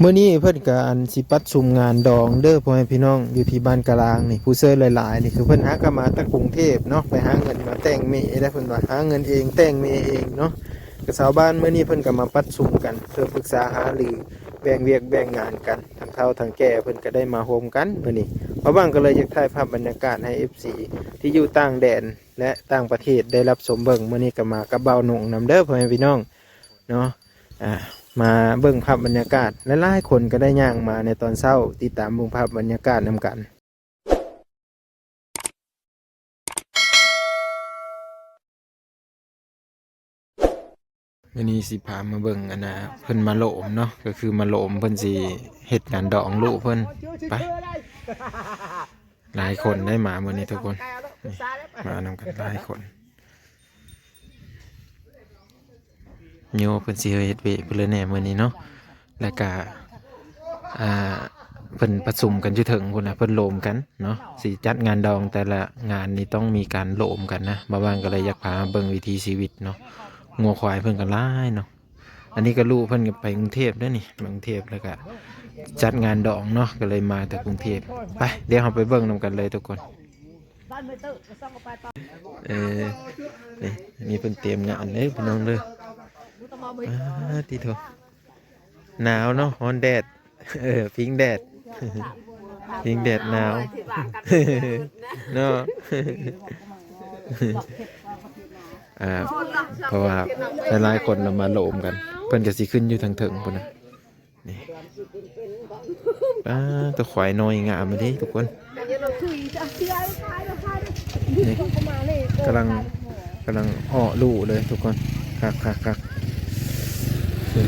ມື້ນີ້ເພິ່ນກະອັນຊິປະຊຸມງານດອງເດີພໍ່ແມ່ພີ່ນ້ອງ ຢູ່ທີ່ບ້ານກະລາງນີ້ ຜູ້ເຊີຍຫຼາຍໆນີ້ ຄືເພິ່ນຫາກະມາແຕ່ກຸງເທບເນາະ ໄປຫາເງິນມາແຕ່ງເມເດ້ ເພິ່ນວ່າຫາເງິນເອງແຕ່ງເມເອງເນາະ ກະຊາວບ້ານມື້ນີ້ເພິ່ນກະມາປະຊຸມກັນ ເພື່ອປຶກສາຫາລືແບ່ງວຽກແບ່ງງານກັນ ທັງເຖົ້າທັງແກ່ເພິ່ນກະໄດ້ມາໂຮມກັນມື້ນີ້ ບ່າວບັງກະເລີຍຢາກຖ່າຍພາບບັນຍາກາດໃຫ້ເອັຟຊີທີ່ຢູ່ຕ່າງແດນ ແລະ ຕ່າງປະເທດໄດ້ຮັບຊົມເບິ່ງ ມື້ນີ້ກະມາກັບບ່າວນົງນຳເດີພໍ່ແມ່ພີ່ນ້ອງ ເນາະ ອ່າ ມາເບິ່ງພາບບັນຍາກາດ ຫຼາຍໆຄົນກະໄດ້ຍ່າງມາໃນຕອນເຊົ້າ ຕິດຕາມເບິ່ງພາບບັນຍາກາດນຳກັນ. ມື້ນີ້ຊິພາມາເບິ່ງອັນນ່າ ເພິ່ນມາໂຫຼມເນາະ ກະຄືມາໂຫຼມ ເພິ່ນຊິເຮັດງານດອງລູກເພິ່ນ ໄປ ຫຼາຍຄົນໄດ້ມາມື້ນີ້ທຸກຄົນ ນີ້ ມານຳກັນຫຼາຍຄົນ. ໂຍ ເພິ່ນຊິເຮັດວຽກເພິ່ນເລີຍແດ່ມື້ນີ້ເນາະ ແລ້ວກະ ອ່າ ເພິ່ນປະຊຸມກັນຢູ່ເທິງພຸ້ນນະ ເພິ່ນໂລມກັນເນາະ ຊິຈັດງານດອງແຕ່ລະງານນີ້ຕ້ອງມີການໂລມກັນນະ ບ່າວບັງກະເລີຍຢາກພາມາເບິ່ງວິຖີຊີວິດເນາະ ງົວຄວາຍເພິ່ນກະຫຼາຍເນາະ ອັນນີ້ກະລູກເພິ່ນກະໄປກຸງເທບເດ້ນີ້ ໄປກຸງເທບ ແລ້ວກະຈັດງານດອງເນາະ ກະເລີຍມາແຕ່ກຸງເທບ ໄປ ດຽວເຮົາໄປເບິ່ງນຳກັນເລີຍທຸກຄົນ. ເອີ ນີ້ ນີ້ເພິ່ນຕຽມງານເດີພີ່ນ້ອງເດີ ອາ ຕິໂທ ໜາວເນາະ ຮ້ອນແດດ ເອີ ພິງແດດ ພິງແດດໜາວເນາະ ອາ ເພາະວ່າຫຼາຍໆຄົນລະມາໂລມກັນ ເພິ່ນກະຊິຂຶ້ນຢູ່ທາງເທິງພຸ້ນນະ. ນີ້ ປາດ ໂຕຄວາຍນ້ອຍງາມເດ້ທຸກຄົນ ນີ້ ກຳລັງ ກຳລັງເອາະລູກເລີຍທຸກຄົນ ຄັກໆໆ ນີ້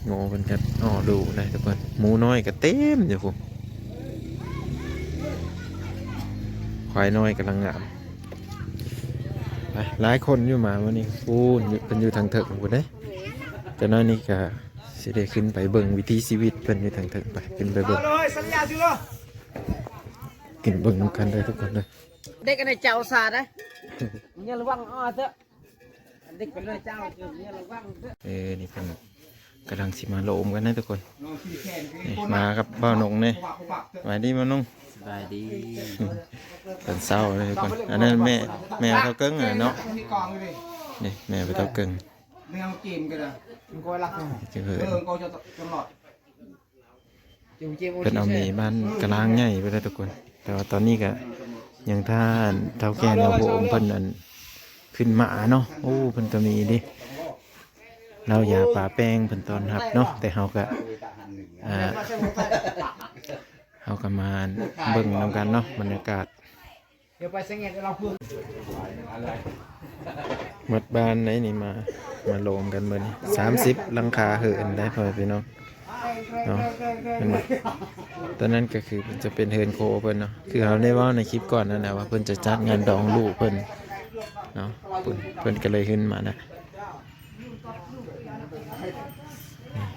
ໂງ່ເພິ່ນກະເອາະລູກເລີຍທຸກຄົນ ໝູນ້ອຍກະເຕັມຢູ່ພຸ້ນ ຄວາຍນ້ອຍກຳລັງງາມ. ໄປ ຫຼາຍຄົນຢູ່ມາມື້ນີ້ ພຸ້ນ ເພິ່ນຢູ່ທາງເທິງພຸ້ນເດ້ ຈັກໜ້ອຍນີ້ກະຊິໄດ້ຂຶ້ນໄປເບິ່ງວິຖີຊີວິດເພິ່ນຢູ່ທາງເທິງ ໄປ ຂຶ້ນໄປເບິ່ງ ຂຶ້ນເບິ່ງນຳກັນເດີທຸກຄົນເດີ ເດັກອັນນີ້ເຈົ້າຊາໄດ໋ ຢ່າລະວັງອອເຖາະ ເດັກອັນນີ້ເຈົ້າຢ່າລະວັງເດີ ເອີ ນີ້ເພິ່ນ ກຳລັງຊິມາໂລມກັນເນາະທຸກຄົນ ນີ້ ມາກັບບ່າວນົງເນາະ ສະບາຍດີບ່າວນົງ ສະບາຍດີ ຕອນເຊົ້າເນາະທຸກຄົນ ອັນນັ້ນແມ່ ແມ່ເຖົ້າເກິ່ງຫັ້ນເນາະ ນີ້ແມ່ເຖົ້າເກິ່ງ ເພິ່ນເອົາເມບ້ານກະລາງໃຫຍ່ໄປແລ້ວທຸກຄົນ ແຕ່ວ່າຕອນນີ້ກະຍັງຖ້າເຖົ້າແກ່ແນວໂຮມເພິ່ນອັນ ຂຶ້ນມາເນາະ ໂອ້ ເພິ່ນກະມີເດ້ ເຫຼົ້າຢາປາແປ້ງເພິ່ນຕ້ອນຮັບເນາະ ແຕ່ເຮົາກະ ອ່າ ເຮົາກະມາເບິ່ງນຳກັນເນາະ ບັນຍາກາດ ໝົດບ້ານໃດນີ້ ມາ ມາໂລມກັນມື້ນີ້ ສາມສິບຫຼັງຄາເຮືອນໄດ໋ພໍ່ແມ່ພີ່ນ້ອງ ເນາະ ເຫັນບໍ່ ຕອນນັ້ນກະຄືຈະເປັນເຮືອນໂຄເພິ່ນເນາະ ຄືເຮົາໄດ້ເວົ້າໃນຄລິບກ່ອນນັ້ນນະ ວ່າເພິ່ນຈະຈັດງານດອງລູກເພິ່ນເນາະ ເພິ່ນ ເພິ່ນກະເລີຍຂຶ້ນມານະ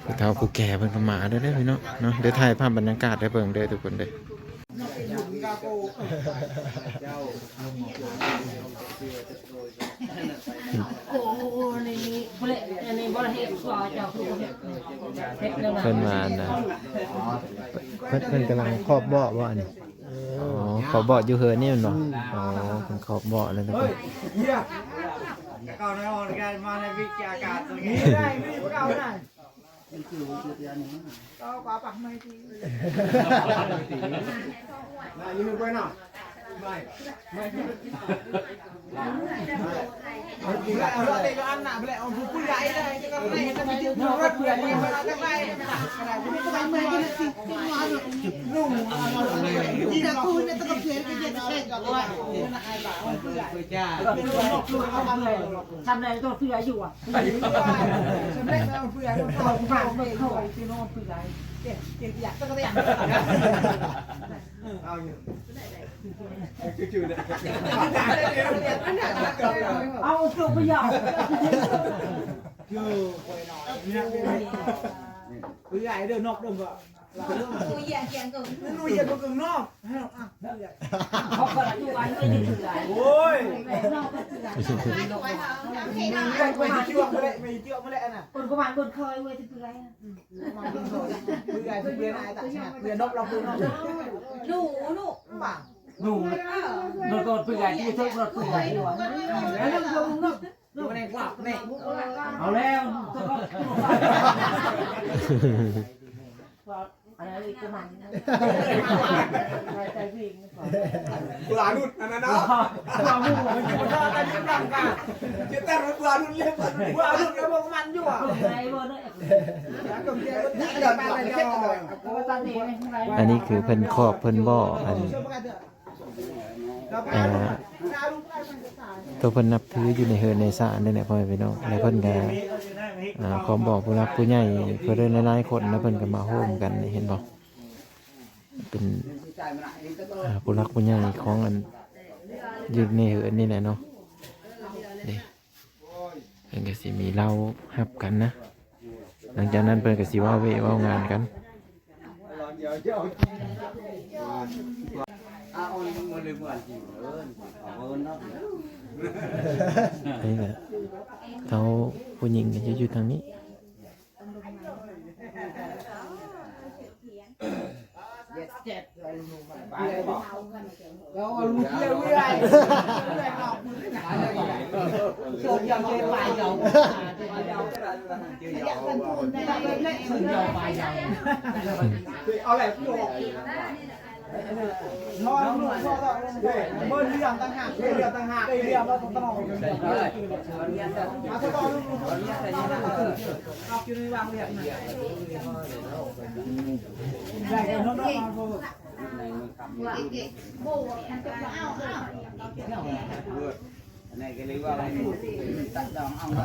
ຜູ້ເຖົ້າຜູ້ແກ່ເພິ່ນກະມາເດີພີ່ນ້ອງເນາະ ດຽວຖ່າຍພາບບັນຍາກາດໃຫ້ເບິ່ງເດີທຸກຄົນເດີ. ເພິ່ນວ່າອັນນະ ເພິ່ນ ເພິ່ນກຳລັງຂອບເບາະບໍ່ອັນນີ້ ອໍ ຂອບເບາະຢູ່ເຮືອນນີ້ແມ່ນບໍ່ ອໍ ເພິ່ນຂອບເບາະແລ້ວທຸກຄົນ ເອົາຕົວໄປຢາກ ເອີ ເອົາຕົວໄປຢາກ ເດີ ນອກເດີ ບໍ່ ໜູເຫຍກຽງເກີງ ໜູເຫຍກເກີງເນາະ. ໂອ້ຍ ໄປຊິຈົວມາແລ້ວ ໄປຊິຈົວມາແລ້ວອັນນ່ະ. ຄົນກໍວ່າຄົນເຄີຍເວີຍຊິເປືອຍ ເປືອຍຊິເປືອຍນະ ເປືອຍນົກລາວເປືອຍນົກ ໜູ ໜູ ໜູ ເອີ ໜູໂຕເປືອຍ ຢູ່ເທິງລົດເປືອຍ ເອົາແລ້ວ ອັນນັ້ນອີກ ເວລາຫຼຸດອັນນັ້ນເນາະ ເວລາໜຸ່ມມັນຢູ່ບໍ່ທັນ ເຈັບແຕ່ເວລາໜຸ່ມເລັບ ເວລາໜຸ່ມແລ້ວບໍ່ມັນຢູ່ອ່ະ. ອັນນີ້ຄືເພິ່ນຄອບເພິ່ນບໍ່ ອັນ ອ່າ ໂຕເພິ່ນນັບຖືຢູ່ໃນເຮືອນໃນຊານນີ້ແຫຼະ ພໍ່ແມ່ພີ່ນ້ອງ ແລ້ວເພິ່ນກໍ ອ່າ ຂໍບອກຜູ້ຫຼັກຜູ້ໃຫຍ່ເພິ່ນຫຼາຍໆຄົນ ແລ້ວເພິ່ນກໍມາໂຮມກັນນີ້ ເຫັນບໍ່ ເປັນ ອ່າ ຜູ້ຫຼັກຜູ້ໃຫຍ່ຂອງອັນ ຢູ່ໃນເຮືອນນີ້ແຫຼະເນາະ ນີ້ ເພິ່ນກໍຊິມີເຫຼົ້າຮັບກັນນະ ຫຼັງຈາກນັ້ນເພິ່ນກໍຊິເວົ້າເວເວົ້າງານກັນ. ນີ້ແຫຼະ ເຮົາຜູ້ຍິງກໍຈະຢູ່ທາງນີ້.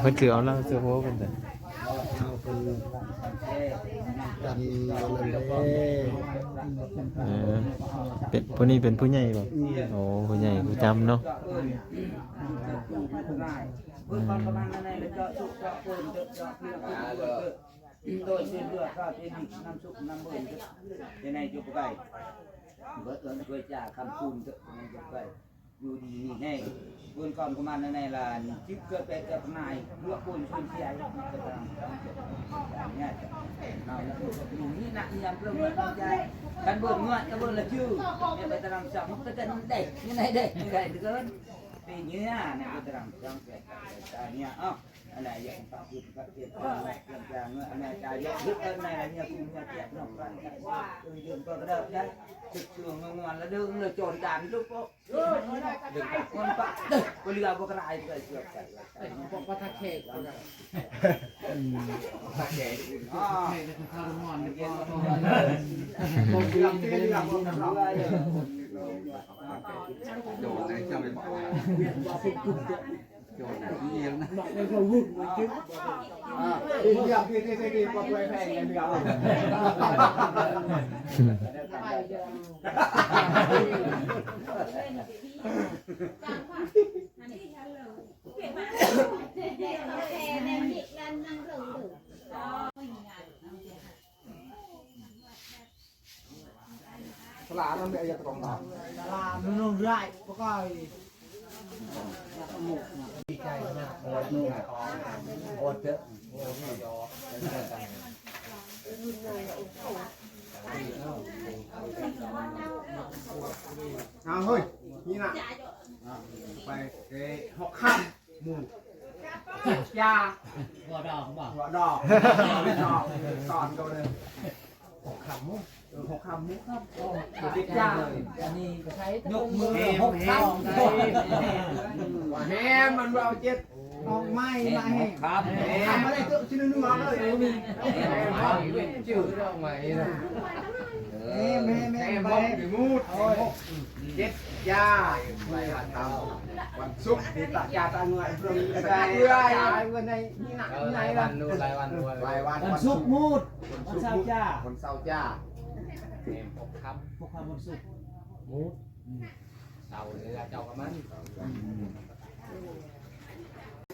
ເພິ່ນຄືເອົາເຫຼົ້າໃສ່ຫົວເພິ່ນ ເອີ ເປັນ ຜູ້ນີ້ເປັນຜູ້ໃຫຍ່ບໍ່? ໂອ້ ຜູ້ໃຫຍ່ ຜູ້ຈຳເນາະ. ໂດຍເຊັ່ນເດີ ຂ້າເຈດີນ້ຳສຸກນ້ຳເບິ່ນເດີ ຈະໄດ້ຢູ່ບໍ່ໄກ ເບີດເອີ້ນຊ່ວຍຈາຄຳຄູນເດີ ຈະໄດ້ຢູ່ບໍ່ໄກ ຢູ່ດີມີແຮງ ເບິ່ງກ່ອນປະມານໃນລານ ຈິບເກີດແປດກັບນາຍ ເລືອກຄົນຊົນເສຍ ເນາະ ຢູ່ນີ້ນະ ຍາມເບິ່ງວ່າໃຈ ຄັນເບິ່ງວ່າຈະເບິ່ງລະຈື່ ໄປຕະນຳສັບ ມັນກໍຈະໄດ້ ຢູ່ໃນເດ້ ໄດ້ເກີນ ເປັນເຫຍື່ອ ໃນກະຕະນຳສັບ ເປັນເຫຍື່ອ ເອົາ ອັນໃດຢາກປະກິດປະເກດ ເອີ ເປັນເຫຍື່ອ ອັນໃດຈະຢາກເຮັດ ອັນໃດລະເຫຍື່ອ ເຫຍື່ອແຈກນອກກັນ ເອີ ເດືອນກໍກະເດີກໄດ້ ເຮັດເຊື່ອງງວນລະເດີງລະຈອນຈານ ເອີ ມັນປະ ເອີ ບໍ່ເຫຼືອບໍ່ກະລາຍ ເຫຼືອເຊື່ອໃຈ ບໍ່ປະທະແຂກ ອືມ ປະທະແຂກ ອໍ ແຂກກໍຄືຄາລະມອນ ບໍ່ ບໍ່ເຫຼືອ ບໍ່ກະລາຍ ໂດນໃນເຈົ້າໄປບອກ ສະຫຼານນັ້ນແຫຼະ ຢ່າຕ້ອງນຳ ສະຫຼານນັ້ນ ບໍ່ກອຍ ເອົາເຮີ້ຍ ນີ້ນະ ໄປເຕະຫົກຄຳ ໝູ່ ຢ່າ ຫົວດອກບໍ່ ຫົວດອກ ດອກ ຕອນໂຕໜຶ່ງ ຫົກຄຳໝູ່ ເອີ ຫົກຄຳໝູ່ ຢ່າ ອັນນີ້ຍົກມືຫົກຄຳ ແຮມ ມັນວ່າເຈັດ ດອກໄມ້ມາແຮມ ແຮມ ມາເລີຍ ເຈົ້າຊິໜຶ່ງມາເລີຍ ແຮມ ຊື່ດອກໄມ້ນະ ແຮມ ແຮມ ແຮມ ແຮມ ໝູດ ເຈັດ ຢ່າ ໄວ້ຫາທຳ ວັນສຸກ ເດຕະ ຢ່າຕາເງືອຍ ເບິ່ງກະໄດ້ ເອີຍ ເອີຍ ໃນນີ້ນະ ເອີ ໃນ ຫຼາຍວັນ ຫຼາຍວັນ ຫຼາຍວັນ ວັນສຸກ ໝູດ ວັນເສົາ ຈ່າ ວັນເສົາ ຈ່າ ແມ່ນ ຫົກຄຳ ຫົກຄຳ ວັນສຸກ ໝູດ ເສົາ ເຮືອ ເຈົ້າກັບມັນ.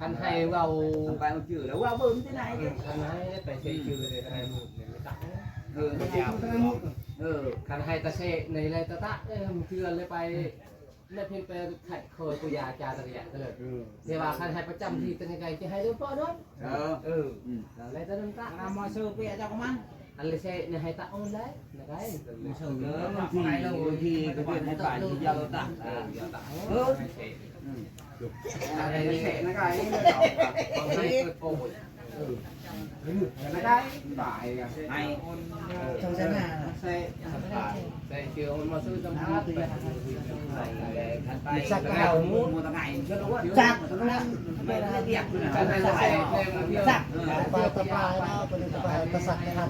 ຄັນໃຫ້ເວົ້າ ໄປເອົາຈື່ແລ້ວເວົ້າເບິ່ງທີ່ໃນ ເອີ ຄັນໃຫ້ໄດ້ໄປເຊຈື່ເລີຍ ຄັນໃຫ້ໝູດນີ້ຕະ ເອີ ເອີ ຄັນໃຫ້ຕາເຊໃນໄລຕະຕະ ເອີ ມັນເຈື່ອນເລີຍໄປ ແລ້ວເພິ່ນໄປໄຂເຄີຍປຸຍາຈາຕະກະຍານເລີຍ ເອີ ແຕ່ວ່າຄັນໃຫ້ປະຈຳທີ່ຕະກະຍານ ຈະໃຫ້ເລື່ອງເພາະເນາະ ເອີ ເອີ ອືມ ໄລຕະນັ້ນຕະ ນຳມາເຊີເປຍເຈົ້າກໍມັນ ອັນລະເຊໃຫ້ຕະໂອນໄດ້ ນະໄດ້ ເອີ ບາງທີ ບາງທີກໍເປັນໃຫ້ປານທີ່ຢາວຕະ ເອີ ຢາວຕະ ເອີ ອືມ ໃຫ້ເສຍນະໄດ້ ເອີ ໃຫ້ເປີດໂປຍ ເອີ ນະໄດ້ ບາຍ ໃຫ້ ເອີ ໂຄສະນາ ໃສ່ ໃສ່ເສື້ອມາຊື້ສຳພາດໄປ ສັກເອົາ ສັກ ສັກ ປາຕະປາຍເນາະ ເປັນຕະປາຍຕະສັກນະຄັບ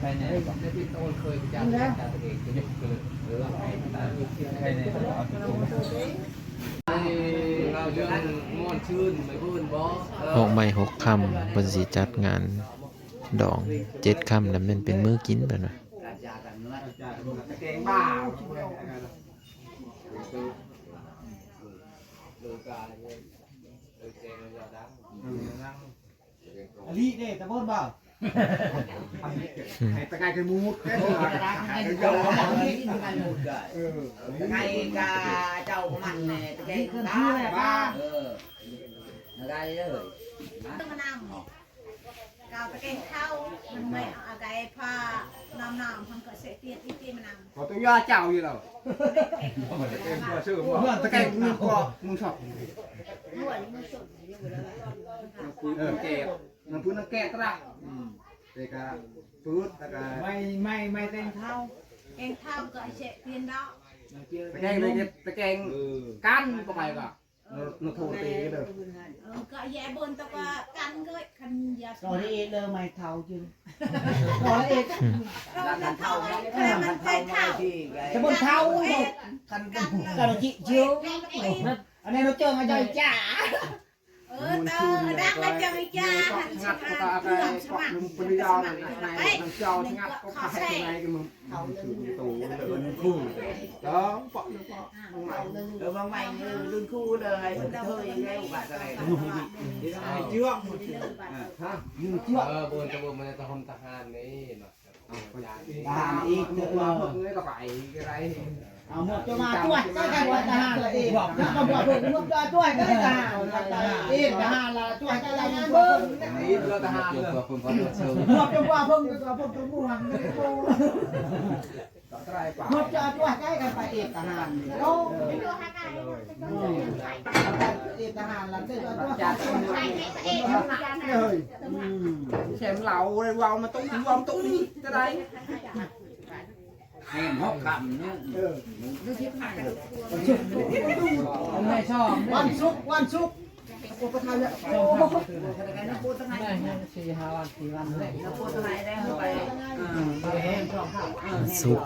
ໃຄແນ່ ໃຄແນ່ ເອົາໄປ ອອກໃໝ່ຫົກຄ່ຳ ເພິ່ນຊິຈັດງານດອງເຈັດຄ່ຳ ແລ້ວແມ່ນເປັນມື້ກິນ ເພິ່ນວ່າ ອາລີເດ້ ຕະໂບນບໍ່? ໃຫ້ຕະໄກໄກ່ໝູດ ເອີ ຕະໄກກະເຈົ້າມັນແນ່ ຕະໄກຕາ ເອີ ຕະໄກເອີຍ ກາວຕະແກງເຂົ້າ ມັນໄມ່ເອົາອາໄກພານ້ຳນ້ຳ ມັນກໍເສຍຕຽດອີກຕິມະນາວ ຂໍຕົວຢ່າເຈົ້າຢູ່ແລ້ວ ຕະແກງຕົວຊື່ ຕະແກງມືກໍມືຊອກ ເອີ ແກະ ມັນພຸ້ນແກະຕະ ອືມ ແຕ່ກະປືດ ແລ້ວກະ ໄມ້ ໄມ້ ໄມ້ແຕງເທົາ ແຕງເທົາກໍເສຍຕຽດດອກ ຕະແກງ ຕະແກງ ເອີ ກັນບໍ່ໄປກໍ ນະໂທເຕເດີ ເອີ ກະແຍະເບິ່ງຕະກະກັນເກີດຄັນຢາ ກໍໄດ້ເອດເລີໄມ້ເທົາຈຶ່ງ ກໍໄດ້ເອດ ເອີ ມັນເທົາ ເອີ ມັນເທົາ ຕະບົນເທົາ ຄັນເປັນກະລະຈິຈິວ ອັນນີ້ເຮົາເຈີມາໃຈຈ້າ ເອີ ເຕີ ດັກມາເຈີມາຈ້າ ຄັນຊິຫາເພື່ອນສະໝັກ ເພື່ອນສະໝັກ ເອີ ເຂົາໃຊ້ ເຂົາເລີຍ ເອີ ບາງໃໝ່ເລີຍ ລຸ້ນຄູເລີຍ ເອີ ເຄີຍແລ້ວ ບາດຕະໄລ ເອີ ເອີ ເອີ ບໍ່ແມ່ນທະຫານນີ້ເນາະ ທະຫານອີກ ເອີ ເອົາໝວກຈະມາຊ່ວຍ ໃກ້ໆວ່າທະຫານລະເອ ແລ້ວກໍໝວກເພິ່ນໝວກຈະຊ່ວຍ ໃກ້ໆທະຫານລະເອ ທະຫານລະຊ່ວຍ ໃກ້ໆໝວກເພິ່ນ ເອີ ທະຫານເລີຍ ໝວກຈະວ່າເພິ່ນກໍເພິ່ນກໍໝວກ ໝວກຈະຊ່ວຍ ໃກ້ກັນໄປເອ ທະຫານ ໂອ້ ເອ ທະຫານລະເອີ ແຊມເລົ່າເວົ້າມາຕົກ ເວົ້າຕົກນີ້ຈະໄດ້ ແຮມຫົກຄ່ຳເນາະ ເອີ ວັນສຸກ ວັນສຸກ ໄດ້ສີ່ຫ້າວັນ ສີ່ວັນແລ້ວ ສຸກ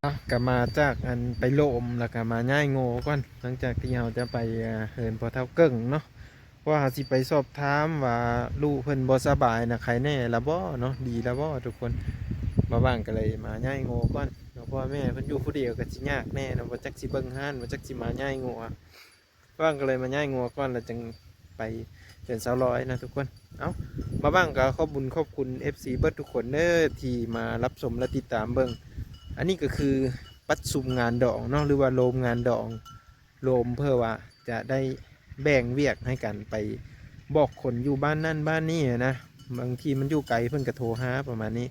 ອ່ະ ກະມາຈາກອັນໄປໂລມ ແລ້ວກະມາຍ້າຍໂງ່ກ່ອນ ຫຼັງຈາກທີ່ເຮົາຈະໄປ ອ່າ ເຮືອນພໍ່ເຖົ້າເກິ່ງເນາະ ເພາະວ່າເຮົາຊິໄປສອບຖາມວ່າລູກເພິ່ນບໍ່ສະບາຍນະ ໄຄແນ່ລະບໍ່ເນາະ ດີລະບໍ່ທຸກຄົນ ບ່າວບ້າງກະເລີຍມາຍ້າຍໂງ່ກ່ອນເນາະ ເພາະວ່າແມ່ເພິ່ນຢູ່ຜູ້ດຽວກະຊິຍາກແນ່ເນາະ ບໍ່ຈັກຊິເບິ່ງຮ້ານ ບໍ່ຈັກຊິມາຍ້າຍໂງ່ ບ່າວບ້າງກະເລີຍມາຍ້າຍໂງ່ກ່ອນ ແລ້ວຈຶ່ງໄປເຮືອນສາວລອຍເນາະທຸກຄົນ ເອົ້າ ບ່າວບ້າງກະຂອບບຸນຂອບຄຸນເອັບຊີເບິດທຸກຄົນເດີ ທີ່ມາຮັບຊົມ ແລະ ຕິດຕາມເບິ່ງ ອັນນີ້ກະຄືປະຊຸມງານດອງເນາະ ຫຼືວ່າໂລມງານດອງ ລວມເພື່ອວ່າຈະໄດ້ແບ່ງວຽກໃຫ້ກັນໄປບອກຄົນຢູ່ບ້ານນັ້ນບ້ານນີ້ນະ ບາງທີມັນຢູ່ໄກເພິ່ນກະໂທຫາປະມານນີ້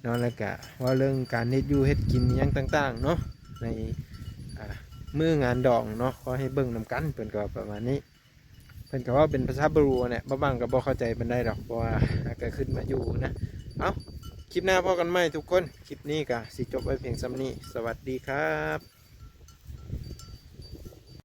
ເນາະ ແລ້ວກະເວົ້າເລື່ອງການເຮັດຢູ່ເຮັດກິນອີ່ຫຍັງຕ່າງໆເນາະ ໃນ ອ່າ ມື້ງານດອງເນາະ ຂໍໃຫ້ເບິ່ງນຳກັນ ເພິ່ນກະເວົ້າປະມານນີ້ ເພິ່ນກະເວົ້າເປັນພາສາບຣູແຫຼະ ບ່າວບ້າງກະບໍ່ເຂົ້າໃຈປານໃດດອກ ເພາະວ່າກະຂຶ້ນມາຢູ່ນະ ເອົາ ຄລິບໜ້າພໍ້ກັນໃໝ່ທຸກຄົນ. ຄລິບນີ້ກະຊິຈົບໄວ້ພຽງສ່ຳນີ້. ສະຫວັດດີຄັບ.